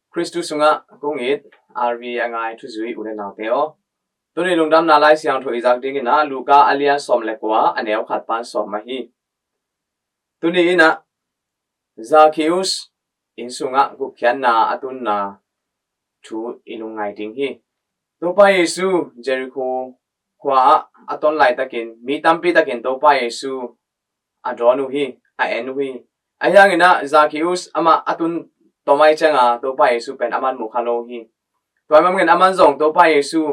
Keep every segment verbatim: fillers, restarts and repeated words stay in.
Khristu sungah kong it R V a ngai thuzui u le naute aw, tuni lungdamna Lai Siangtho i zak dingin ah Luka a lian sawm le kua, a neu khat pan sawm ahi. Tuni in ah Zacchaeus inn sungah gupkhiatna a tunna thu i lungngai ding hi. Topa Jesu Jericho khua ah a ton laitakin mi tampi takin Topa Jesu a dawn uh hi, a en uh hi. Ahi hangin ah Zacchaeus amah a tun tom ahih ciangin Topa Jesu pen aman mu kha lo hi. Tua ahih manin aman zong Topa Jesu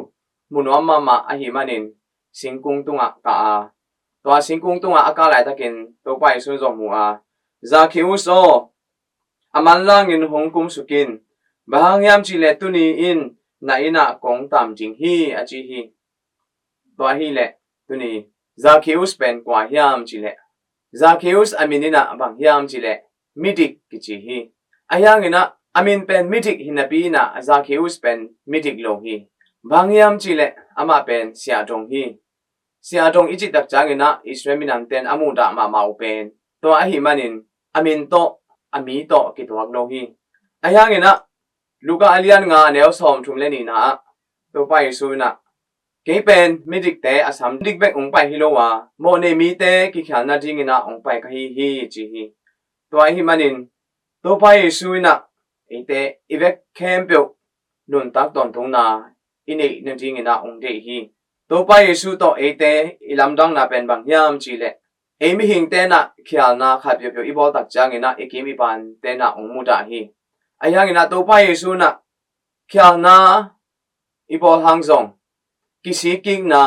mu nuam mahmah ahih manin singkung tungah kah a, tua singkung tungah a kah laitakin Topa Jesu zong mu a, "Zacchaeus aw, a manlangin hong kumsuk in, bang hang hiam cih leh tuni in na inn ah kong tam ding hi," a ci hi. Tua ahih leh tuni Zacchaeus pen kua hiam cih leh, Zacchaeus a min in ah bang hiam cih leh midik kici hi. Ahi hangin ah a min pen midik hi napi in ah Zacchaeus pen midik lo hi. Bang hang hiam cih leh amah pen siahdong hi. Siahdong i cih tak ciangin ah Israel minamte in a muhdah mahmah uh pen tua ahih manin a min tawh, a mi tawh kituak lo hi. Ahi hangin ah Luka a lian nga, a neu sawm thum le nihna ah Topa Jesu in ah, "Kei pen midikte a sam dik bek hong pai hi lo a, mawhnei mite kikhialna dingin ah hong pai ka hi hi," ci hi. Tua ahih manin Topa Jesu in ah eite i vek khempeuh nuntak tawntungna i neih nadingin ah hong deih hi. Topa Jesu tawh eite i lamdanna pen bang hiam cih leh, ei mihingte in ah khialna khat peuhpeuh i bawl tak ciangin ah i kim i paamte in ah hong mudah hi. Ahi hangin ah Topa Jesu in ah khialna i bawl hang zong kisikkikna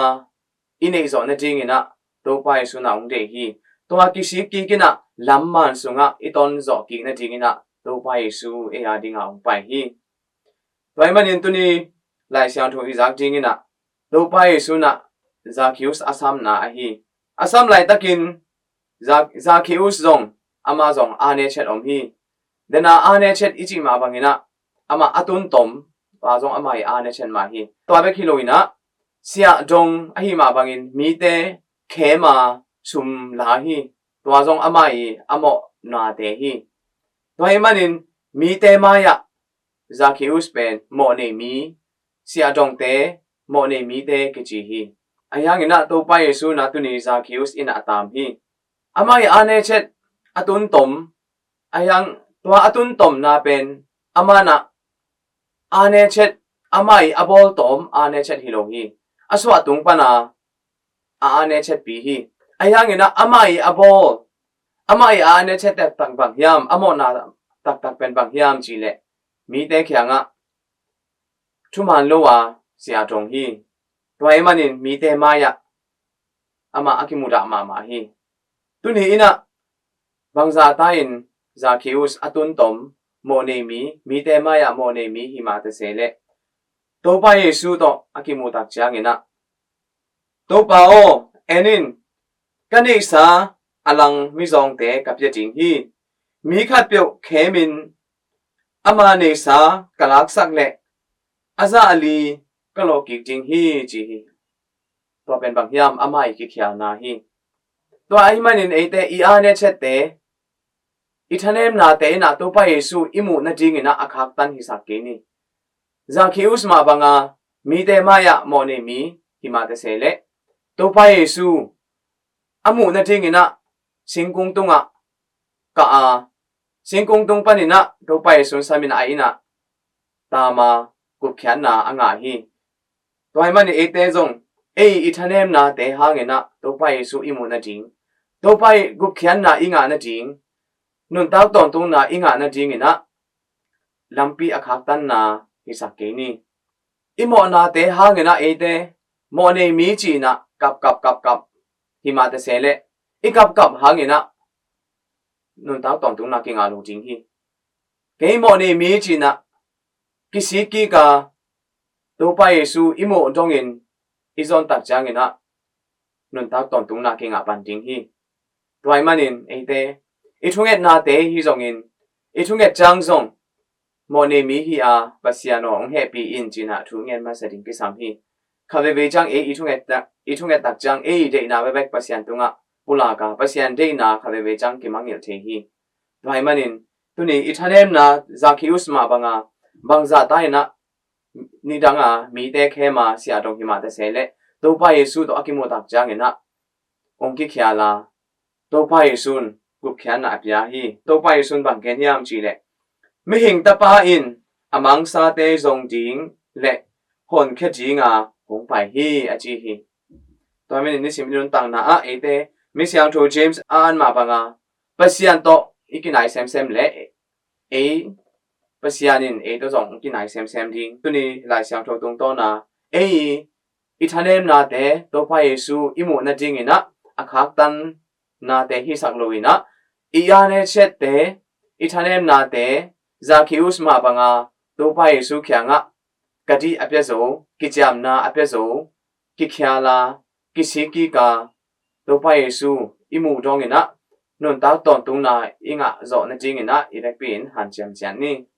i neih zawh nadingin ah Topa Jesu in ah hong deih hi. Tua kisikkik in ah lamman sungah i ton zawh kik nadingin ah Topa Jesu ei a dingah hong pai hi. Tua ahih manin tuni Lai Siangtho i zak dingin ah Topa Jesu in ah Zacchaeus a samna ahi. A sam laitakin Za-, Zacchaeus zong, amah zong a ne chet om hi. Dena a ne chet i cih mah bangin ah amah a tun tom, tua zong amah i a ne chet mah hi. Tua bek hi lo in ah siahdong ahih mah bangin mite khem a sum la hi. Tua zong amah i a mawhnate hi. Tua ahih manin mite mai-ah Zacchaeus pen mawhnei mi, siahdongte, mawhnei mite kici hi. Ahi hangin ah Topa Jesu in ah tuni Zacchaeus inn ah a tam hi. Amah i a ne chet, a tun tom, ahi hang tua a tun tomna pen amah in ah a ne chet, amah i a bawl tom a ne chet hi lo hi. A suah tung pan a a a ne chetpi hi. Ahi hangin ah amah i a bawl, amah i a ne chet taktak bang hiam, a mawhna taktak pen bang hiam cih leh, mite kiangah thuman lo a siahdong hi. Tua ahih manin mite mai-ah amah a kimudah mahmah hi. Tuni in ah bangzah ta in Zacchaeus a tun tom, mawhnei mi, mite mai-ah mawhnei mi hi mah ta se leh, Topa Jesu tawh a kimuh tak ciangin ah, "Topa aw, en in, ka neihsa a lang mizawngte ka pia ding hi. Mi khatpeuh khemin ama neihsa ka laksak leh a zah li ka lawh kik ding hi," ci hi. Tua pen bang hiam, amah i kikhialna hi. Tua ahih manin eite i a ne chette, i thanemnate in ah Topa Jesu i muh nadingin ah a khaktan hisak kei ni. Zacchaeus mah banga mite mai-ah mawhnei mi hi mah ta se leh, Topa Jesu a muh nadingin ah singkung tungah kah a, singkung tung panin ah Topa Jesu sam in ah a inn ah tam a, gupkhiatna a ngah hi. Tua ahih manin eite zong ei i thanemnate hangin ah Topa Jesu i muh nading, Topa i gupkhiatna i ngah nading, nuntak tawntungna i ngah nadingin ah lampi a khaktanna hisak kei ni. I mawhnate hangin ah eite mawhnei mi ci-in ah kapkap kapkap hi mah ta se leh, i kapkap hangin ah nuntak tawntungna kingah lo ding hi. Kei mawhnei mi ci-in ah kisik kik a, Topa Jesu i muh dongin i zon tak ciangin ah nuntak tawntungna kingah pan ding hi. Tua ahih manin eite i thungetnate hi zongin, i thunget ciang zong mawhnei mi hi a, Pasian aw hong hehpih in ci-in ah thu ngen masa ding kisam hi. Kha veivei ciang ei i thunget tak, i thunget tak ciang ei i deihna bekbek Pasian tungah pulak a, Pasian deihna kha veivei ciang kimangngilh thei hi. Tua ahih manin tuni i thanemna Zacchaeus mah banga Bangzah ta in ah nidang a mite khem a sia dong hi mah ta se leh Topa Jesu tawh a kimuh tak ciangin ah hong kikhial a, Topa Jesu in gupkhiatna a pia hi. Topa Jesu in bang gen hiam cih leh, mihing tapa in a mangsate zong ding le honkhia dinga hong pai hi a ci hi. Tua manin nisim i nuntakna ah eite misiangtho James a an mah banga Pasian tawh i kinai semsem le ei Pasian in ei tawh zong kinai semsem ding. Tuni Lai Siangtho tungtawna ei i thanemnate Topa Jesu i muh nadingin ah a khaktan nate hisak loin ah i ane chiatte i thanemnate Zacchaeus mah banga Topa Jesu kiangah ka dih a pia zo, kiciamna a pia zo, kikhial a, kisik kik a, Topa Jesu i muh dongin ah nuntak tawntungna i ngah zawh nadingin ah i vekpi in hanciam ciat ni.